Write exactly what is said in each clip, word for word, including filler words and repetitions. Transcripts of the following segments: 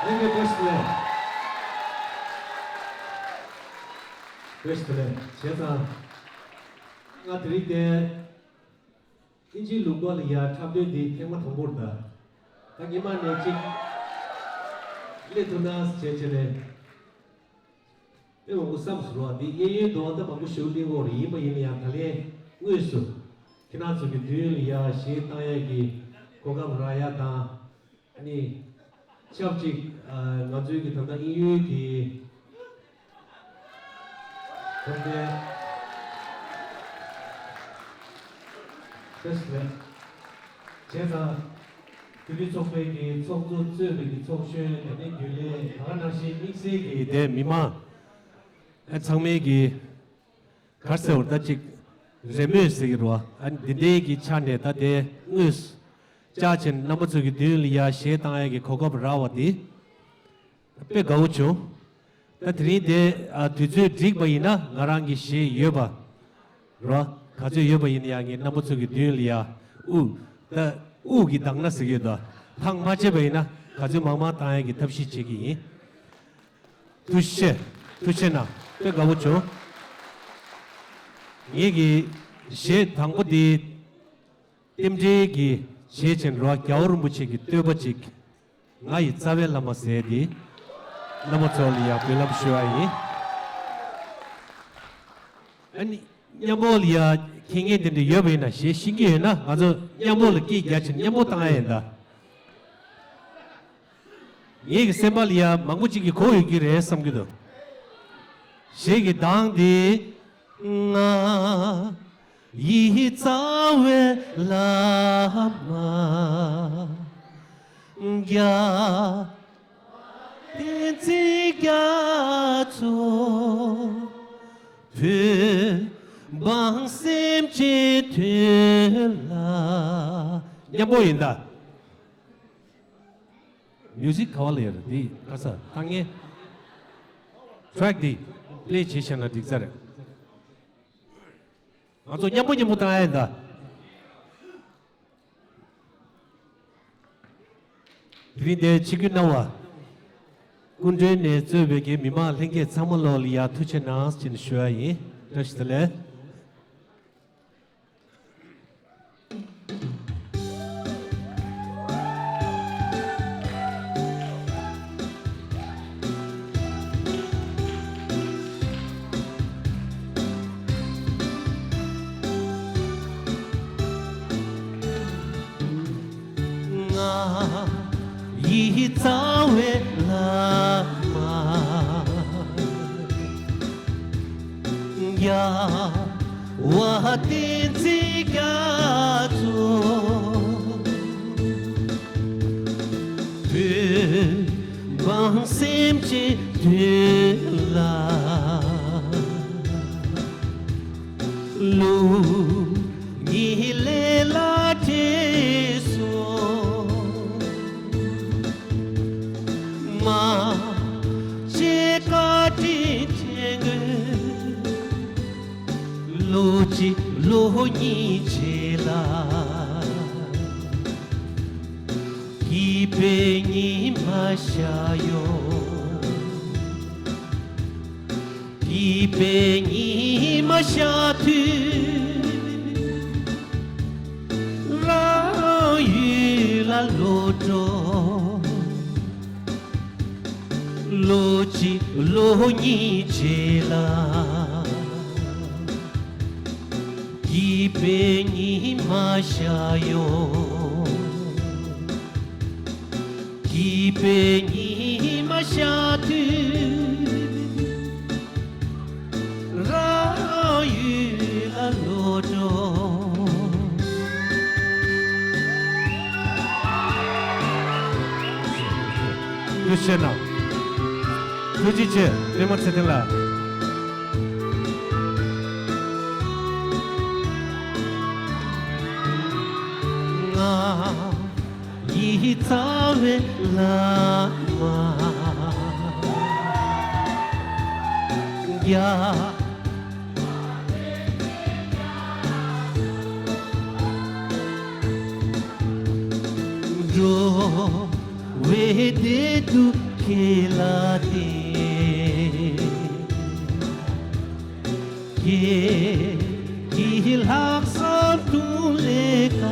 ལྷན་རྒྱས་བཀྲ་ཤིས་བདེ་ལེགས། བཀྲ་ཤིས་བདེ་ལེགས། བྱས་ཙང་། ང་དེ་རིང་དེ། ཨིན་ཇིའི་ལུང་པ་ལ་ཡ་འཁྲབ་སྟོན་འདི་ཐེངས་མ་དང་པོར་གདའ། ད་ཉི་མ་ནས་ཅིག་སླེབས་ཐུབ་ན་བྱས་བྱས་ནས། དེ་མང་པོ་བསམ་སོང་རོགས། འདི་གཡས་གཡོན་དུ་ད་མང་པོ་ཞིག་གླེང་གི་ཡོད་རེད། ཡིན་པ་ཡིན་ན་ཡང་ད་ལན་དངོས་སུ་ཁྱེད་རང་ཚོ་གི་མདུན་ལ་ཡ་གཞས་བཏང་ཡས་ཀྱི་གོ་སྐབས་རག་ཡ་དང་། ཨ་ནི། ཆབས་ཅིག་ཨ། ང་ཚོའི་གི་ད་ལྟ་དབྱིན་ཡུལ་གྱི་ཁོང་དེ་བཀྲ་ཤིས་བདེ་ལེགས། བྱས་ཙང་། བོད་རིགས་ཚོགས་པའི་གི་ཚོགས་གཙོ་གཙོས་པའི་གི་ཚོགས་གཞོན། དེ་ནས་རྒྱུན་ལས། ད་ག་ནང་བཞིན་དམིགས་བསལ་གྱི་དེ་མི་མང་ཨ་ཚང་མའི་གི། ག་རེ་ཟེར་བ་ད་ཅིག་རེ་མོས་ཟེར་གྱི་རེད་བ། ཨ་ནི་འདི་འདྲའི་གི་ཆ་ནས་ད་དེ་དངོས་སུ་བཅར་བྱས་ནས་རྣམ་པ་ཚོ་གི་མདུན་ལ་ཡ་གཞས་བཏང་ཡ་གི་གོ་སྐབས་རག་པ་དེ་དཔེ་དགའ་བོ་བྱུང་། ད་དེ་རིང་དེ་ཨ་དུས་ཚོད་འགྲིག་པ་ཡིན་ན་ང་རང་གི་གཞས་ཡོད་པ་རེད་བ། ག་ཚོད་ཡོད་པ་ཡིན་ན་ཡང་ངས་རྣམ་པ་ཚོ་གི་མདུན་ལ་ཡ་དབུགས་ད་དབུགས་ཀྱི་དང་ན་ཟེར་གྱི་ཡོད་དོ། ཐང་མ་བཅད་པ་ཡིན་ན་ག་ཚོད་མང་མང་བཏང་ཡ་གི་ཐབས་ཤེས་བྱེད་ཀྱི་ཡིན། ཐུགས་རྗེ་ཆེ། ཐུགས་རྗེ་གནང་། དཔེ་དགའ་བོ་བྱུང་། ངེད་ཀྱི་གཞས་དང་པོ་འདི་རྟེན་འབྲེལ་གྱི་གཞས་ཆེན་རོ། རྒྱལ་བ་རིན་པོ་ཆེ་གི་བསྟོད་པ་ཅིག་ང་ཡི་རྩ་བའི་བླ་མ་ཟེར་འདི་རྣམ་པ་ཚོ་ལ་ཡང་འབུལ་ལམ་ཞུ་བ་ཡིན། ཨ་ནི། མཉམ་པོ་ལ་ཡ་མཁྱེན་མཁན་དེ་འདྲ་ཡོད་པ་ཡིན་ན། གཞས་ཤེས་ཀྱི་ཡོད་ན་ང་ཚོ་མཉམ་པོ་ལ་སྐད་རྒྱག་བྱས་མཉམ་པོ་བཏང་ཡ་ཡིན་ད། ངེད་ཀྱི་སེམས་པ་ལ་ཡ་མང་པོ་ཅིག་གིས་གོ་ཡོད་ཀྱི་རེད་བསམ་གྱི་འདུག་གཞས་ཀྱི་གདངས་འདི། ང་ཡི་རྩ་བའི་བླ་མ་རྒྱལ་བསྟན་འཛིན་རྒྱ་མཚོ། བོད་འབངས་སེམས་ཅན་དོན་ལ། མཉམ་པོ་ཡིན་ད། མིའུ་ཟིག་ག་བ་ལ་ཡོད་རེད། འདི་ག་ས་ཐང་ངེ་ཊེག་འདི་པི་ལེ་བྱེད་བཞག་ན་འགྲིག་ས་རེད། ང་ཚོ་མཉམ་པོ་མཉམ་པོ་བཏང་ཡ་ཡིན་ད། དེ་རིང་འདིར་ཆིབས་བསྒྱུར་གནང་བ། སྐུ་མགྲོན་ནས་གཙོས་པའི་གི་མི་མང་ལྷན་རྒྱས་ཚང་མ་ལོག་ལ་ཡ་ཐུགས་རྗེ་གནང་ཞེས་ཞུ་བ་ཡིན། བཀྲ་ཤིས་བདེ་ལེགས། ང་ཡི་རྩ་བའི་བླ་མ་རྒྱལ་བ་བསྟན་འཛིན་རྒྱ་མཚོ། བོད་འབངས་སེམས་ཅན་དོན་ལ། ལུགས་གཉིས་ལས་ལ་བྲེལ་སོང་། མ་བྱེད་བཀའ་དྲིན་དྲན་དགོས། ལོ་གཅིག་ལོ་གཉིས་རྗེས་ལ། སྐྱིད་པའི་ཉི་མ་ཤར་ཡོང་། སྐྱིད་པའི་ཉི་མ་ཤར་དུས། རང་ཡུལ་ལ་ལོག་འགྲོ། ལོ་གཅིག་ལོ་གཉིས་རྗེས་ལ། སྐྱིད་པའི་ཉི་མ་ཤར་ཡོང་། སྐྱིད་པའི་ཉི་མ་ཤར་དུས། རང་ཡུལ་ལ་ལོག་འགྲོ། ཐུགས་རྗེ་གནང་། ཐུགས་རྗེ་ཆེ། པད་མ་ཚེ་བརྟན་ལགས། ང་ཡི་རྩ་བའི་བླ་མ་རྒྱལ་འགྲོ་བའི་བདེ་སྡུག་ ཁྱེད་ལ་བརྟེན། ཁྱེད་ཀྱི་ལྷག་བསམ་དུང་ལས་ཀ།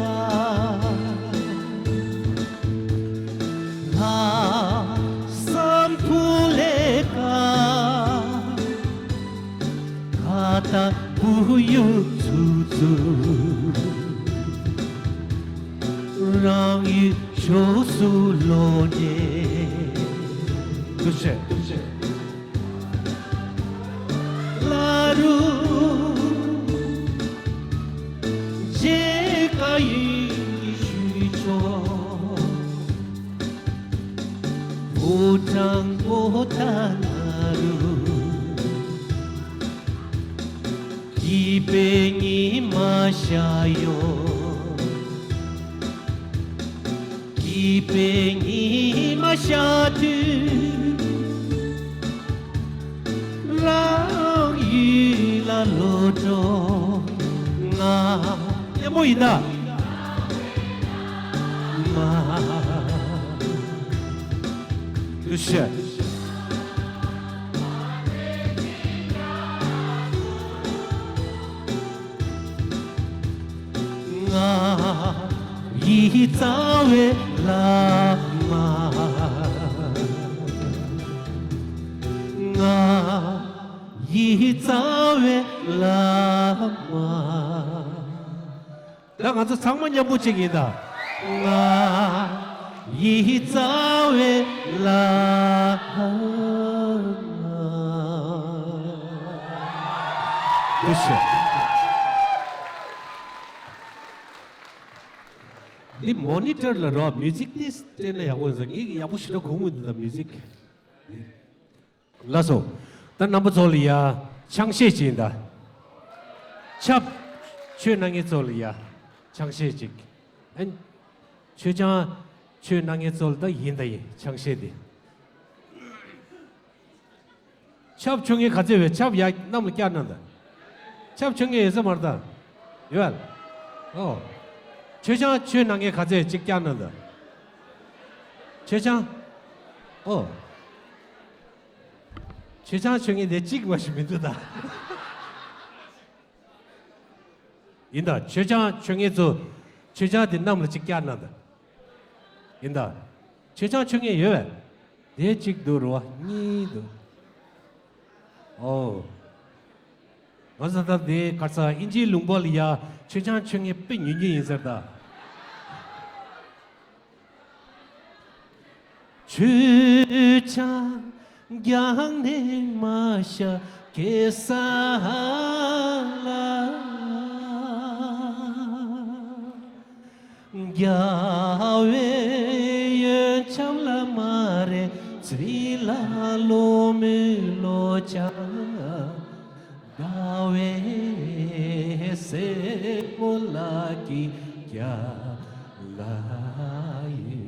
ལྷག་བསམ་དུང་ལས་ཀ། ཁ་ཏ་བུ་ཡུག་ཚུགས་ཚུགས། རང་ཡུལ་ཕྱོགས་སུ་ལོག་ནས། ཐུགས་རྗེ་ཆེ། ལ་རུ་མཇལ་དཀའ་ཡི་ཞུ་ཆོག་ཕོ་བྲང་པོ་ཏ་ན་རུ། སྐྱིད་པའི་ཉི་མ་ཤར་ཡོང་། སྐྱིད་པའི་ཉི་མ་ཤར་དུས། རང་ཡུལ་ལ་ལོག་འགྲོ། ང་། ཡག་པོ་ཡིན་ད། མ། ཐུགས་རྗེ་ཆེ། ང་ཡི་རྩ་བའི་བླ་མ། ང་ཡི་རྩ་བའི་བླ་མ། ད་ང་ཚོ་ཚང་མ་མཉམ་པོ་གཅིག་ཡིན་ད། ང་ཡི་རྩ་བའི་བླ་མ། ཐུགས་རྗེ་ཆེ། འདི་མོ་ནི་ཊར་ལ་རོགས་མིའུ་ཛིག་ཏིས་སྤྲད་ན་ཡག་པོ་ཡིན་ས། ངས་ཡག་པོ་ཞེ་དྲག་གོ་མི་འདུག་ད་མིའུ་ཛིག། ལགས་སོ། ད་རྣམ་པ་ཚོ་ལ་ཡ་ཆང་གཞས་ཅིག་ཡིན་ད། ཆབ། ཆོས་གནང་མཁན་ཚོ་ལ་ཡ་ཆང་གཞས་ཅིག། ཨན། ཆོས་ཆང་། ཆོས་གནང་མཁན་ཚོ་ལ་ད་ཡིན་ད་ཡིན་ཆང་གཞས་དེ། ཆབ་མཆོད་མཁན་ག་ཚད་བས། ཆབ་ཡ་གནམ་ལ་བཀྱག་གནང་ད། ཆབ་མཆོད་མཁན་ཡོད་ས་མ་རེད་ད། ཡོད་ཨ། ཨོ། ཆོས་ཆང་མཆོད་གནང་མཁན་ག་ཚད་ཅིག་བཀྱག་གནང་ད། ཆོས་ཆང་། ཨོ། ཆོས་ཆང་མཆོད་མཁན་དེ་གཅིག་མ་ཞིག་མི་འདུག་ད། ཡིན་ད། ཆོས་ཆང་མཆོད་མཁན་ཚོ། ཆོས་ཆང་དེ་གནམ་ལ་གཅིག་བཀྱག་གནང་ད། ཡིན་ད། ཆོས་ཆང་མཆོད་མཁན་ཡོད་པས། དེ་གཅིག་འདུག་རེད་བ། གཉིས་འདུག། ཨོ། ང་ཚོ་ད་དེ་ག་རེ་ཟ། དབྱིན་ཇིའི་ལུང་པ་ལ་ཡ་ཆོས་ཆང་མཆོད་མཁན་དཔེ་ཉུང་ཉུང་ཡིན་ཟེར་ད། ཆོས་ཆང་རྒྱང་ནས་མ་ཤར་གེ་སར་ལ། རྒྱལ་བའི་ཡོན་ཆབ་ལ་མ་རེ་ཚེ་རིང་ལ་ལོ་མི་ལོ་ཆ། ཟླ་བའི་སྲས་མོ་ལགས་ཀྱི་རྒྱ་ལ་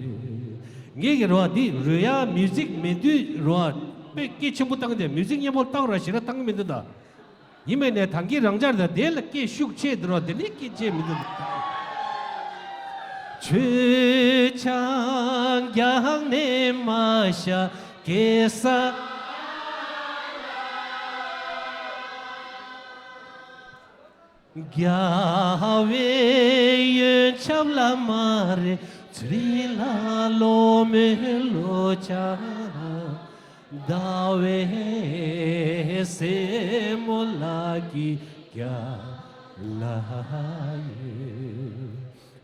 ཡོད། ངེད་ཀྱི་རོ་འདི་རོ་ཡ་མིའུ་ཛིག་མེད་དུས་རོ་དཔེ་སྐད་ཆེན་པོ་བཏང་སྟེ་མིའུ་ཛིག་སྙན་པོ་བཏང་ར་ཞེ་དྲག་བཏང་གི་མི་འདུག་ད། ཡིན་མིན་ནས་ད་གིན་རང་འཇགས་ད་དེ་ལ་སྐད་ཤུགས་ཆེ་འདུག་རོ་དེ་ནས་སྐད་ཆེ་མི་འདུག། ཆོས་ཆང་རྒྱང་ནས་མ་ཤར་གེ་སར། རྒྱལ་བའི་ཡོན་ཆབ་ལ་མ་རེ་ཚེ་རིང་ལ་ལོ་མི་ལོ་ཆ། ཟླ་བའི་སྲས་མོ་ལགས་ཀྱི་རྒྱ་ལ་ཡོད།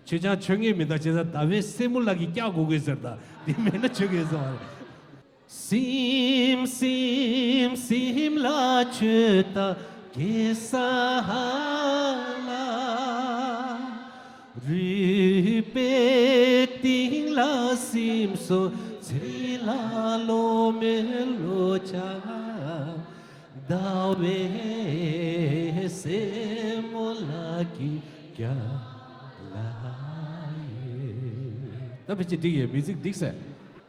ཆོས་ཆང་མཆོད་མཁན་མི་འདུག་བྱས་ཙང་ཟླ་བའི་སྲས་མོ་ལགས་ཀྱིས་བཀྱག་དགོས་ཀྱི་ཟེར་ད། འདི་མེད་ན་མཆོད་མཁན་ཟེར་བ་རེད། སིམ་སིམ་སིམ་ལ་མཆོད་ད་གེ་སར་ལ། རུས་པའི་གཏིང་ལ་སིམ་སོང་ཚེ་རིང་ལ་ལོ་མི་ལོ་ཆ། ཟླ་བའི་སྲས་མོ་ལགས་ཀྱི་རྒྱ་ལ་ཡོད། ད་ཕལ་ཆེར་འགྲིག་ཡོད། མིའུ་ཛིག་འགྲིག་ཟེར།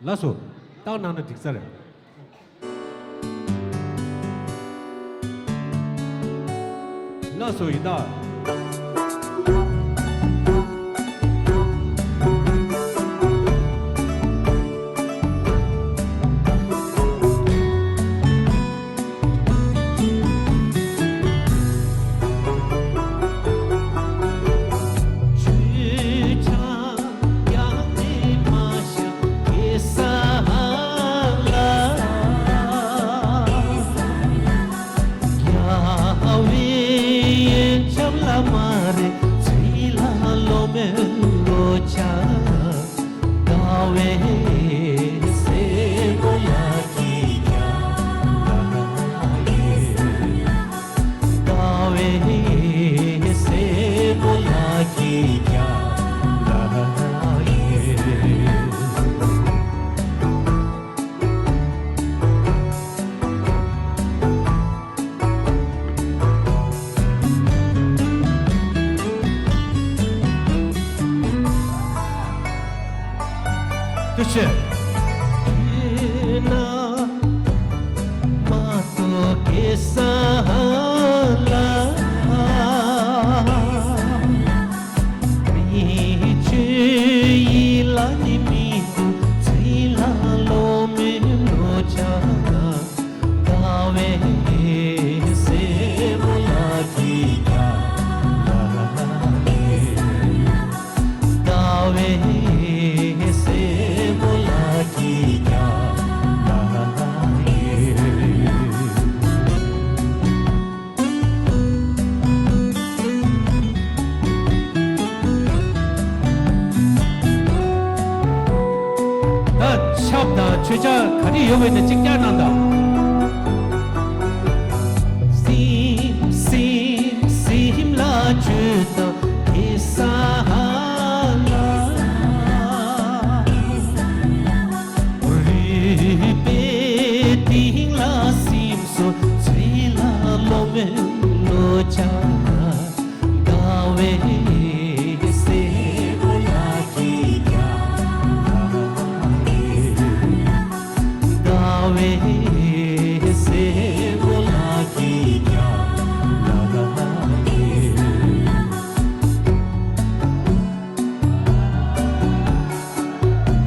ལགས་སོ། བཏང་གནང་ན་འགྲིག་ས་རེད། ལགས་སོ་ཡིན་ད། ད་ཆབ་དང་མཆོད་ཆ་ག་རེ་ཡོད་པ་ཡིན་ན་གཅིག་རྒྱག་གནང་དང་།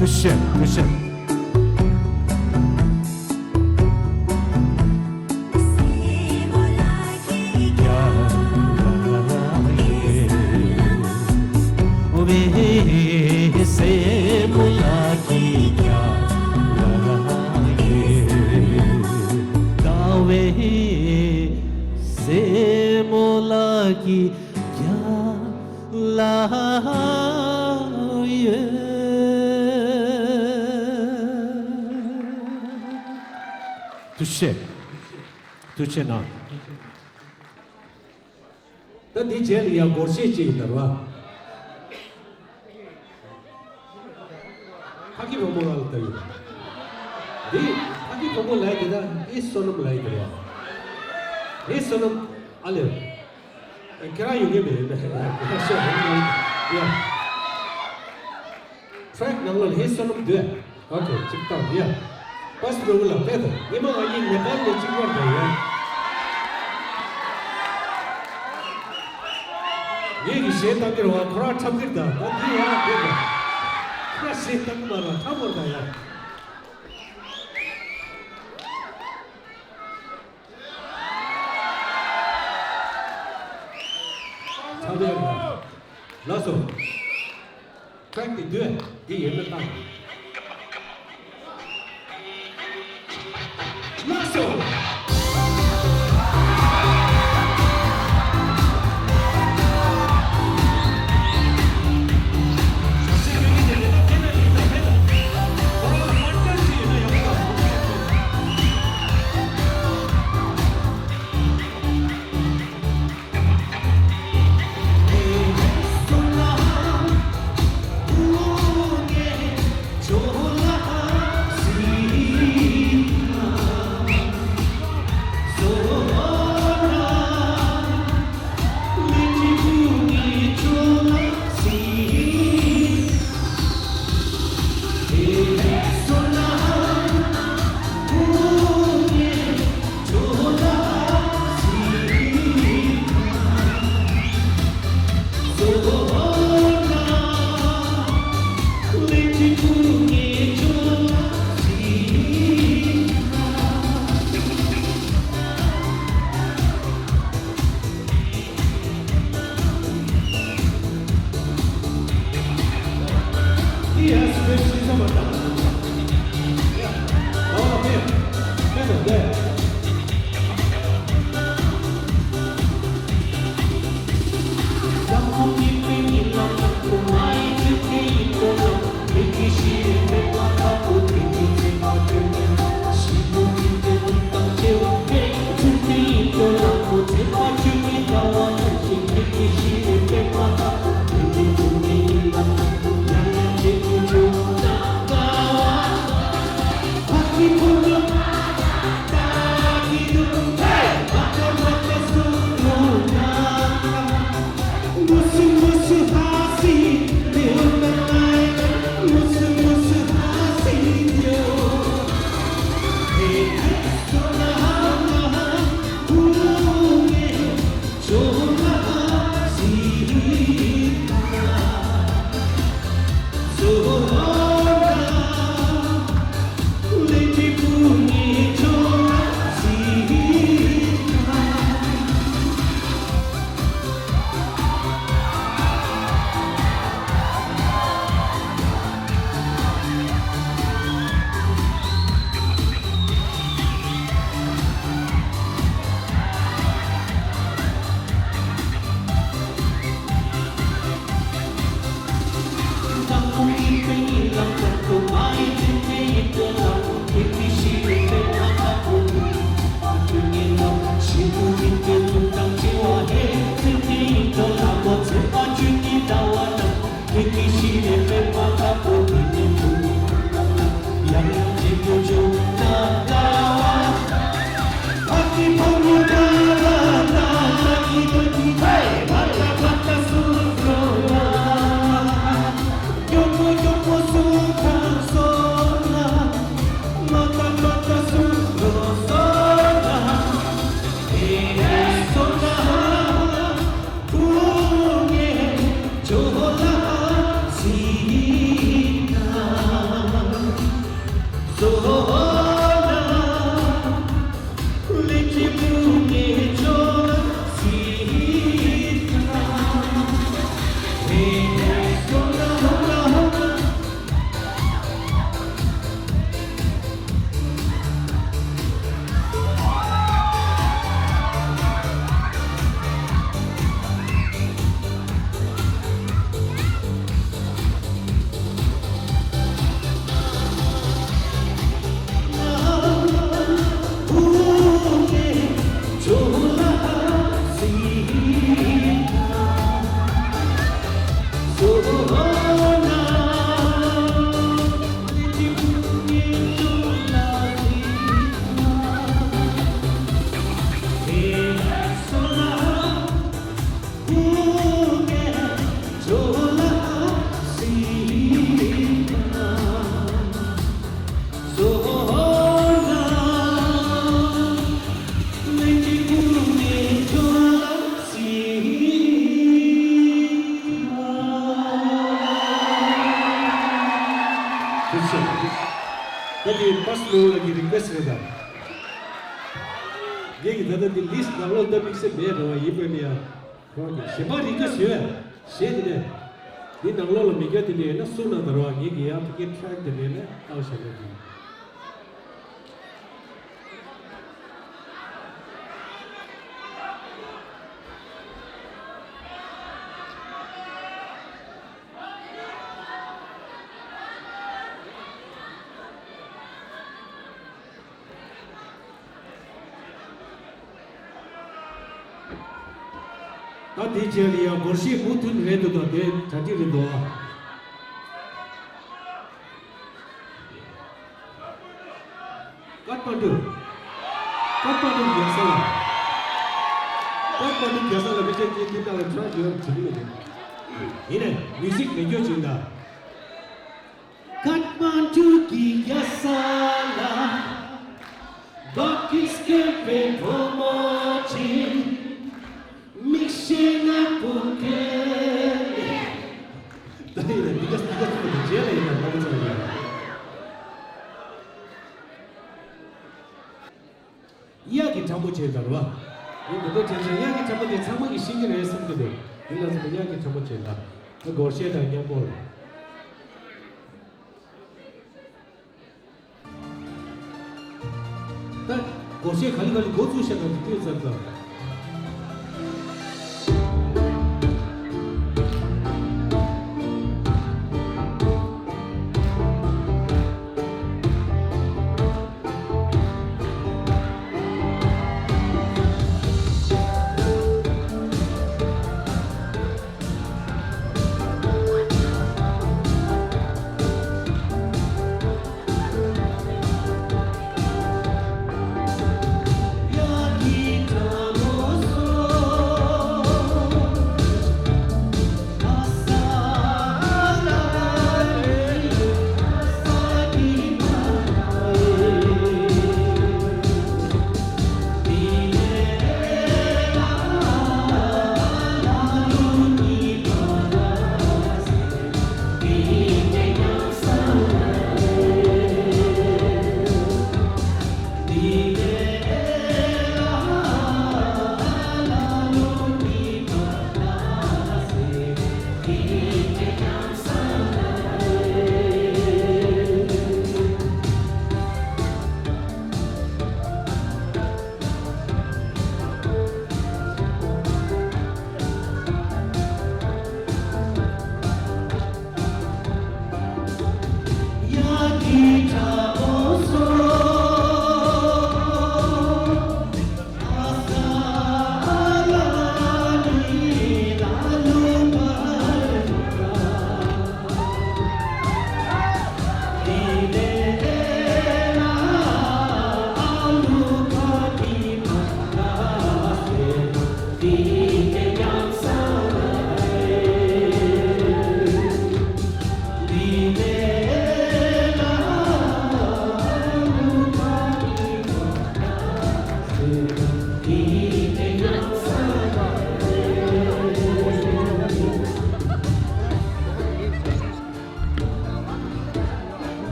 ཐུགས་རྗེ་ཆེ། ཐུགས་རྗེ་ཆེ། ཐུགས་རྗེ་ཆེ། ཐུགས་རྗེ་གནང་། ད་འདི་རྗེས་ལ་ཡང་སྒོར་གཞས་ཅིག་ཡོད་ད་རེད་བ། ཕ་གི་བུ་མོ་ལ་ལྟ་ཡོད། འདི་ཕ་གི་བུ་མོ་ལ་ཡི་ད་ཨི་བསོད་ནམས་ལ་ཡི་ད་རེད་བ། ཨི་བསོད་ནམས་ཨ་ལེ། ཁྱེད་རང་ཡོང་གི་མེད་ན་ཤོག་ཡ། ཕྲེག་ནང་ལོགས་ལ་ཧེ་བསོད་ནམས་འདུག་ཨོ་ཁེ་གཅིག་བཏང་ཡ། པ་སི་རོ་ལ་དཔེ་དང་ཉི་མ་ང་གཉིས་ནེ་པཱལ་ནས་གཅིག་པར་དང་ཡ། ངེད་ཀྱི་གཞས་བཏང་གི་རེད་བ། ཁོ་རང་འཁྲབ་གི་རེད་ད། ད་འདི་ཡ་དེ་དང་། ཁོ་རང་གཞས་བཏང་གི་མ་རེད། འཁྲབ་དགོས་རེད་ད་ཡ། ལགས་སོ། ཊེག་འདི་བསྡུས། འདི་ཡོད་ན་བཏང་། ལགས་སོ། ད་དེ་པར་སི་ནལ་ལ་གི་རི་ཀུ་ཨེ་སི་རེད་ད། ངེད་ཀྱི་ད་ལྟ་འདི་ལིསི་ནང་ལོགས་ད་དམིགས་བསལ་མེད་རེད་བ། ཡིན་པས་ན་ཡང་ཁོང་གི་གཞན་པ་རི་ཀུ་ཨེ་སི་ཡོད། གཞས་དེ་ནས་འདི་ནང་ལོགས་ལ་མེད་རྒྱུ་དེ་འདྲ་ཡོད་ན་གསུངས་གནང་དང་རེད་བ། ངེད་ཀྱི་ཡང་ཕ་གིའི་ཊེག་དེ་འདྲ་ཡོད་ན་བཏང་བཞག་ན་འགྲིག་ད་དེ་རྗེས་ལ་ཡང་སྒོར་གཞས་མུ་མཐུད་རེད་འདུག་ད་དེ་གྲ་སྒྲིག་རེད་འདུག་ཀ་ཐ་མན་ཌུ། ཀ་ཐ་མན་ཌུ་རྒྱལ་ས་ལ། ཀ་ཐ་མན་ཌུ་རྒྱལ་ས་ལ་མི་ཆེན་གྱིས་དེ་དག་ལ་ཁྲལ་ཡོད་བྱེད་ཀྱི་མི་འདུག་ཡིན་ནའི་མིའུ་ཟིག་མེད་རྒྱུ་བྱུང་ད། ཀ་ཐ་མན་ཌུ་གི་རྒྱལ་ས་ལ། བ་ཀིས་ཀེམ་པའི་བུ་མོ་ཆེ། མིག་ཤེལ་ནག་པོ་གས། ད་ཡིན་ན་འདི་ག་འདི་ག་ཚོ་རྗེས་ལ་ཡིན་ན་ལབ་ཚར་ཡོད། གཡག་གི་ཁྲ་མོ་བྱས་ད་རེད་བ། ངས་མི་འདུག་དྲན་སོང་། གཡག་གི་ཁྲ་མོ་དེ་ཚང་མ་གིས་ཤེས་ཀྱི་རེད་བསམ་གྱི་འདུག་ཡིན་ན་ཚང་མ་གཡག་གི་ཁྲ་མོ་བྱས་ད། ད་སྒོར་གཞས་དང་མཉམ་པོ་ལ། ད་སྒོར་གཞས་ག་ལེ་ག་ལེ་འགོ་བཙུགས་ཤག་ན་འདི་ལྟོས་ཚར་ཙང་།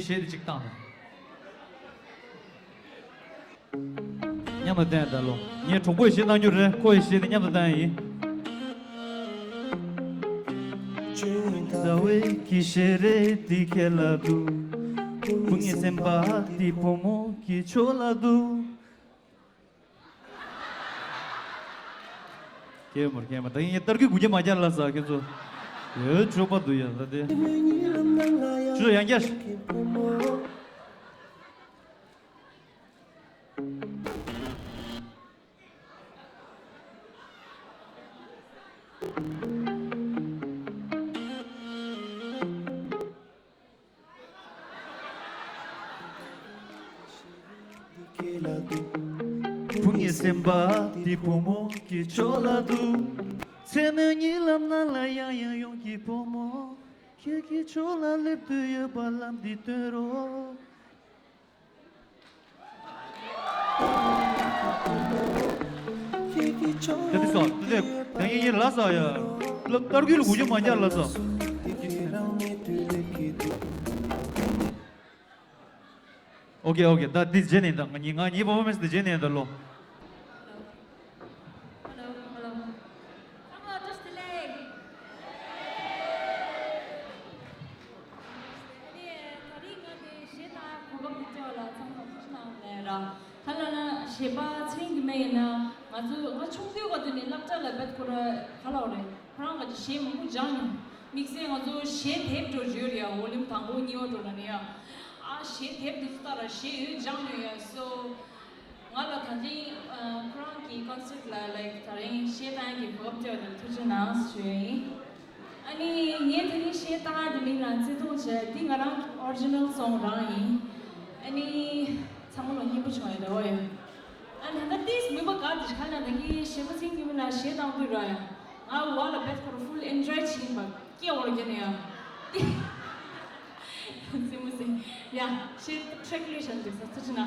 གཞས་དེ་གཅིག་བཏང་དང་། མཉམ་དུ་བསྟན་ད་ལོ། ངའི་གྲོགས་པོས་གཞས་བཏང་རྒྱུ་རེད། ཁོ་ཡི་གཞས་དེ་མཉམ་དུ་བཏང་ཡ་ཡིན། ཟླ་བའི་གི་ཞལ་རས་དེ་ཁྱེད་ལ་འདུག། བུ་ངའི་སེམས་པ་དེ་བུ་མོ་གི་ཕྱོགས་ལ་འདུག། ཁྱེད་མོར་ཁྱེད་མ་ད་ཡིན་ཡ་ཏར་ཀི་གུ་རྒྱ་མ་རྒྱ་ལ་ས་ཁྱེད་ཚོ། ཡོད་ཆོག་པ་འདུག་ཡ་ད་དེ། ཆུ་ཚོད་ཡང་རྒྱ། བུ་ངའི་སེམས་པ་འདི་བུ་མོ་གི་ཕྱོགས་ལ་འདུག། མཚན་མོའི་གཉིད་ལམ་ནང་ལ་ཡང་ཡང་ཡོང་གི་བུ་མོ། ཁྱེད་ཀྱི་ཕྱོགས་ལ་སླེབས་དུས་ཡོད་པ་ལམ་འདི་སྟོན་རོགས། དེ་དུས་སོ་དེ་དུས་ད་ཡིན་ཡིན་ལ་ས་ཡ། ལབ་ཏར་གུ་ལ་གུ་རྒྱ་མ་རྒྱ་ལ་ས། ཨོ་ཀེ་ཨོ་ཀེ། ད་འདི་རྗེས་ནས་ད་ང་གཉིས་ང་གཉིས་པར་ཕོར་མེན་སི་འདི་རྗེས་ནས་ད་ལོ། Hello, hello. ཚང་མ་བཀྲ་ཤིས་བདེ་ལེགས། ཨ་ནི་ད་རིང་ང་དེ་གཞས་བཏང་གོ་སྐབས་དེ་སྤྲད་པ་ལ་ཚང་མ་ཐུགས་རྗེ་གནང་ནས་ར། ག་ལ་ན་གཞས་པ་ཚེ་རིང་སྒྲོལ་མ་ཡིན་ན་ང་ཚོ་ང་ཆུང་དུས་སྐབས་དེ་ནས་སློབ་གྲྭ་ལ་བེད་ཁོ་ར་ག་ལ་བ་རེད། ཁོ་རང་ག་ཅིག་གཞས་མང་པོ་སྦྱངས་མྱོང་། དམིགས་བསལ་ང་ཚོ་གཞས་དེབ་འགྲོ་བརྗོད་རེད་ཡ། ཝོ་ལུམ་དང་པོ་གཉིས་པ་འགྲོ་ལ་ནི་ཡ། ཨ་གཞས་དེབ་དེ་ཚོ་ལྟ་ར་གཞས་ཡོད་སྦྱངས་མྱོང་ཡ། སོ། ང་ལ་ད་ཐེངས་ཁོ་རང་གི་ཀོན་སར་ལ་ལའིག་ད་རིང་གཞས་བཏང་གི་གོ་སྐབས་སྤྲད་པ་དེ་ཐུགས་རྗེ་གནང་ཞུ་ཡ་ཡིན། ཨ་ནི་ངས་ད་རིང་གཞས་བཏང་ཡ་དེ་མིང་ལ་བརྩི་མཐོང་བྱས། འདི་ང་རང་གི་ཨོ་རི་ཇི་ནལ་སོང་རང་ཡིན། ཨ་ནི་ཚང་མ་ལ་སྙན་པོ་བྱུང་ཡ་འདྲ་བོ་ཡོད། ཨ་ནི་ད་ལྟ་ཏིས་མིན་པ་ག་དེ་ག་ན་ད་གི་གཞས་པ་ཚིག་ཉི་མ་ལ་གཞས་བཏང་དུས་ར་ཡ། ང་བ་ལ་བེད་ཁོ་ར་ཧྥུལ་ཨེན་ཇོའི་བྱེད་ཡིན་པ་སྐྱེ་བོར་རྒྱ་ནས་ཡ། ཏི་སེ་མོ་སེ་ཡ་གཞས་ཊེག་ལས་བཞག་འདུག་ས་ཚུ་ཅི་ན།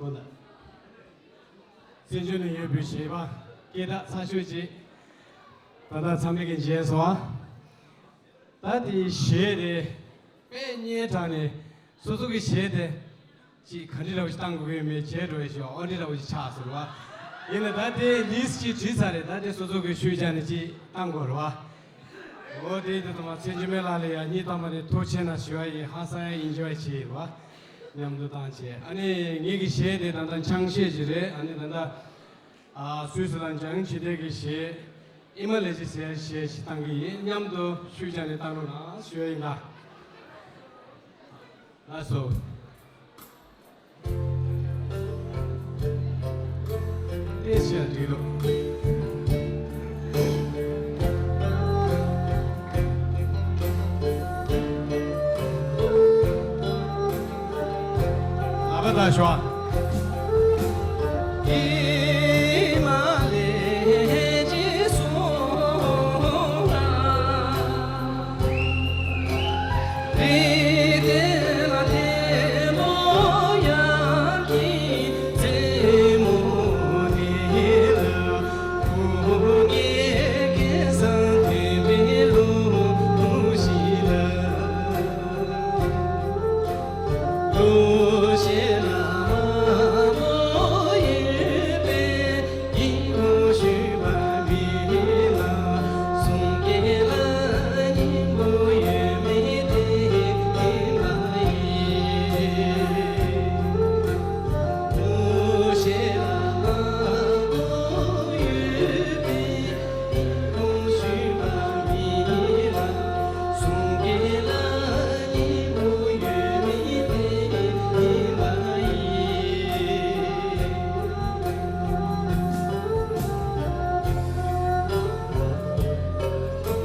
ཁོ་ན། བཙན་བྱོལ་ནང་ཡོད་པའི་གཞས་པ་སྐད་གྲགས་ཚ་ཤོས་ཅིག་ད་ལྟ་ཚང་མས་ཀྱིས་མཇལ་སོང་ཨ། ད་དེའི་གཞས་དེ་དཔེ་སྙན་དྲགས་ནས་སོ་སོ་གི་གཞས་དེ་ཅིག་ག་འདྲ་བ་ཞིག་བཏང་དགོས་ཀྱི་མེད་བྱས་འགྲོ་ཡ་ཞིག་ཨོ་འདྲ་བ་ཞིག་ཆགས་སོང་བ། ཡིན་ན་ད་དེ་ལིས་ཅིག་བྲིས་ཚར་རེད། ད་དེ་སོ་སོ་གི་ཤུལ་བཞག་ནས་ཅིག་བཏང་དགོས་རེད་བ། འོ་དེ་དེ་དང་མ་ཚེ་མཇུག་མེད་ལགས་ལ་ཡ་གཉིས་དང་མ་རེད་ཐུགས་ཆེ་ན་ཞུ་བ་ཡིན། ཧང་སང་ཡ་ཨིན་ཇོའི་བྱེད་ཡིན་བ། མཉམ་དུ་བཏང་བྱས་ཨ་ནི་ངེད་ཀྱི་གཞས་དེ་ད་ལྟ་ཆང་གཞས་ཅིག་རེད། ཨ་ནི་ད་ལྟ་ཨ་སུད་སི་དང་ཇང་ཆི་ཏེ་གི་གཞས་ཨི་མ་ལེ་ཇི་ཟེར་གཞས་ཤིག་བཏང་གི་ཡིན། མཉམ་དུ་ཤུལ་བཞག་ནས་བཏང་རོགས་གནང་ཞུ་ཡ་ཡིན་ད། ལགས་སོ། ཏེ་ཤ་འགྲིག་ལོ། ལ་བ་ད་ཞོ།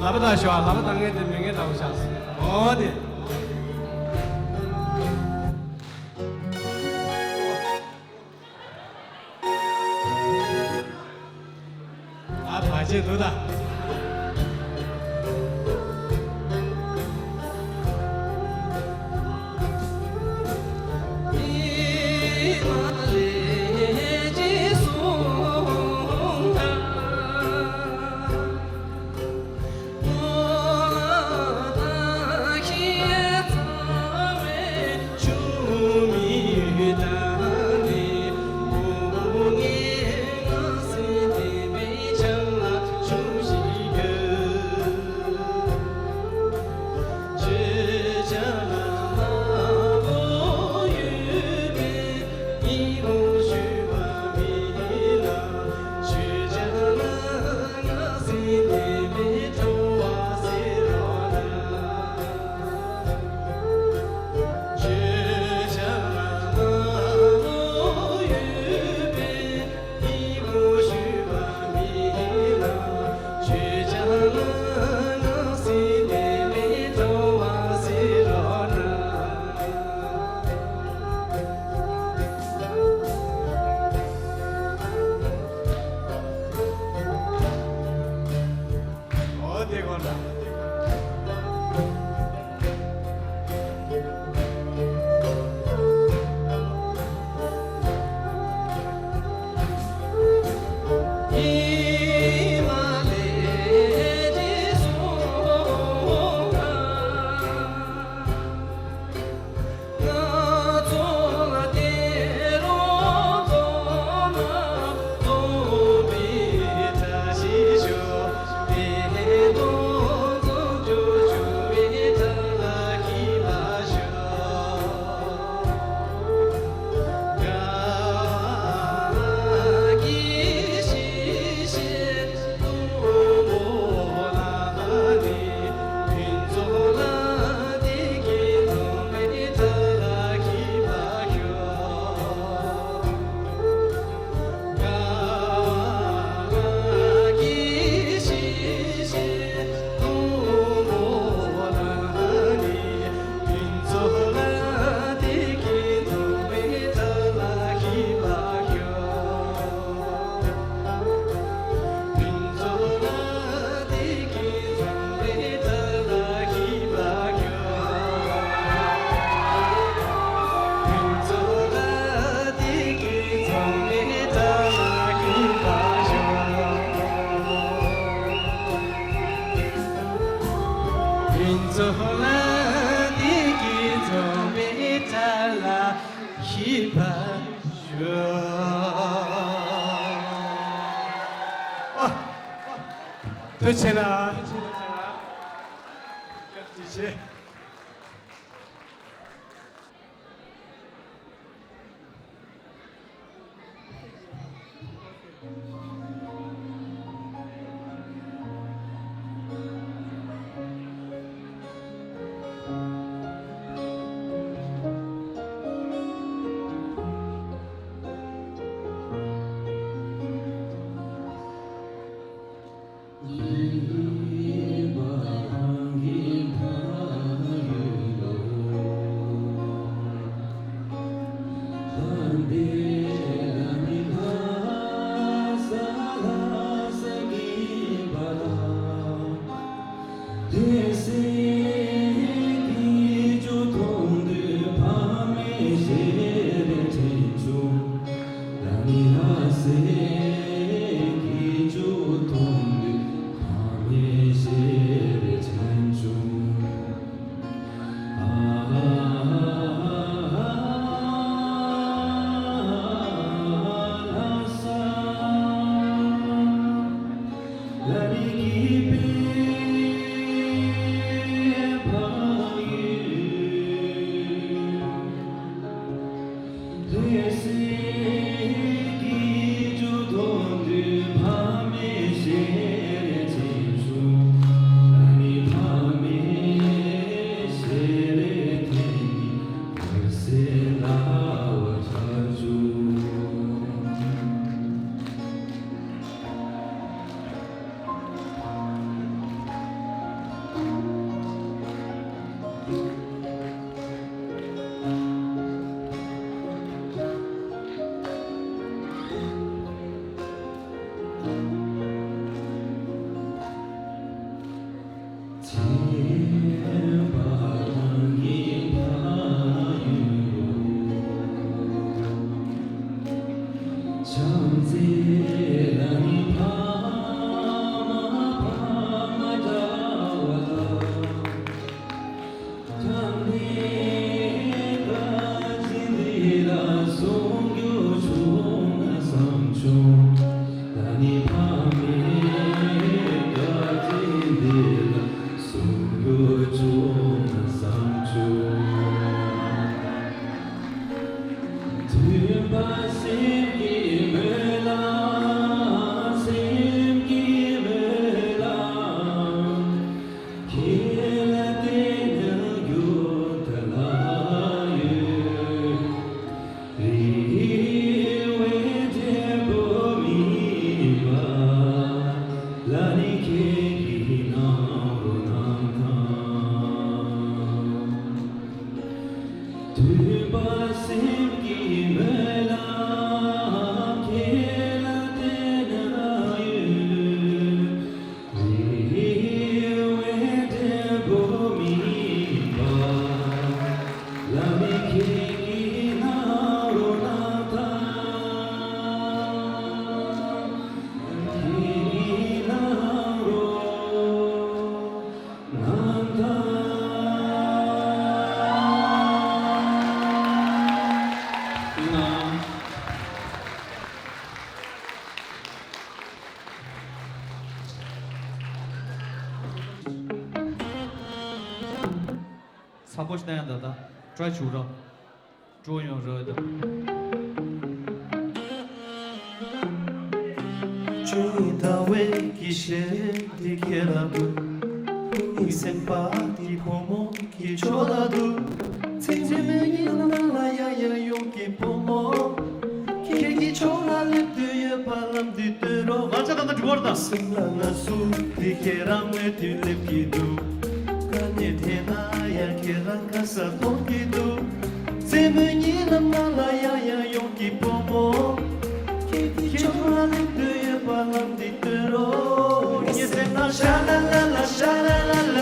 ལ་བ་དང་ཞོ། ལ་བ་དང་ངས་དེ་མི་ངན་འདྲ་བོ་ཆགས་སོང་། འོ་དེ། ཨ་བ་ཆེ་འདུག་ད། ཨ། ཐུགས་རྗེ་ཆེ་ན། ཐུགས་རྗེ་ཆེ། ཚ་པོ་ཞིག་ན་ཡང་ད་ལྟ་བཀྲ་ཤིས་ར་འགྲོ་ཡོང་ར་ད། ཅུང་ཟད་ཟླ་བའི་ཞལ་འདི་ཁྱེད་ལ་འབུལ། ངའི་སེམས་པ་འདི་བུ་མོ་གི་ཕྱོགས་ལ་འདུག་མཚན་མོའི་ཉི་ལམ་ནང་ལ་ཡང་ཡང་ཡོང་གི་བུ་མོ། ཁྱེད་ཀྱི་ཕྱོགས་ལ་སླེབས་དུས་ཡོད་པ་ལམ་འདི་སྟོན་རོགས། ང་ཚོ་ད་ལྟ་འགྲོ་བར་ད། སེམས་ལ་ང་སུ་དེ་ཁྱེད་རང་མོས་དུས་སླེབས་ཀྱི་འདུག་དཀའ་ངལ་འཕྲད་ན་ཡང་ཁྱེད་རང་ག་ས་མཐོང་གི་འདུག་མཚན་མོའི་ཉི་ལམ་ནང་ལ་ཡང་ཡང་ཡོང་གི་བུ་མོ། ཁྱེད་ཀྱི་ཕྱོགས་ལ་སླེབས་དུས་ཡོད་པ་ལམ་འདི་སྟོན་རོགས། ངའི་སེམས་ནང་ཤ་ལ་ལ་ལ་ཤ་ལ་ལ་ལ།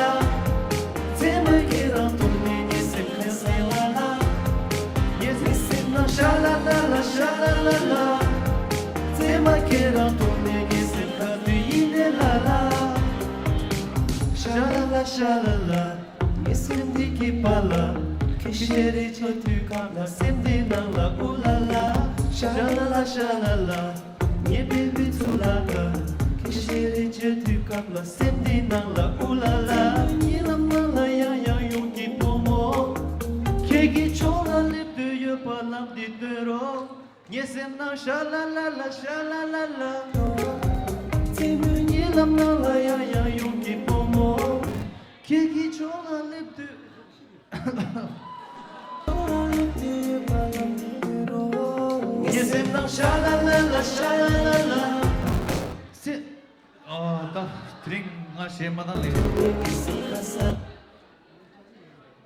མཚན་མོ་ཁྱེད་རང་མཐོང་ནས་ངའི་སེམས་ཁ་སེ་ལ་ལ། ངའི་སེམས་ནང་ཤ་ལ་ལ་ལ་ཤ་ལ་ལ་ལ། མཚན་མོ་ཁྱེད་རང་མཐོང་ནས་ངའི་སེམས་ཁ་དུས་ཡིན་ནས་ལ་ལ། ཤ་ལ་ལ་ཤ་ལ་ལ། ངའི་སེམས་འདི་གི་བར་ལ། ཁྱེད་ཞལ་རས་ཆགས་དུས་ཁམས་ལ་སེམས་འདི་ནང་ལ་ཨུ་ལ་ལ། ཤ་ལ་ལ། ངའི་བེ་བི་ཚུ་ལ་ལ། ཁྱི་ཤེས་རིག་བྱེད་དུས་སྐབས་ལ་སེམས་འདི་ནང་ལ་ཨུ་ལ་ལ། གཉིད་ལམ་ནང་ལ་ཡང་ཡང་ཡོང་གི་བུ་མོ། ཁྱེད་ཀྱི་ཕྱོགས་ལ་སླེབས་དུས་ཡོད་པ་ལམ་འདི་སྟོན་རོགས། ངའི་སེམས་ནང་ཤ་ལ་ལ་ལ་ཤ་ལ་ལ་ལ། མཚན་མོའི་གཉིད་ལམ་ནང་ལ་ཡང་ཡང་ཡོང་གི་བུ་མོ། ཁྱེད་ཀྱི་ཕྱོགས་ལ་སླེབས་དུས། ངའི་སེམས་ནང་ཤ་ལ་ལ་ལ་ཤ་ལ་ལ་ལ། སེ། ཨ། ད་དེ་རིང་ང་གཞས་མ་བཏང་ལེ།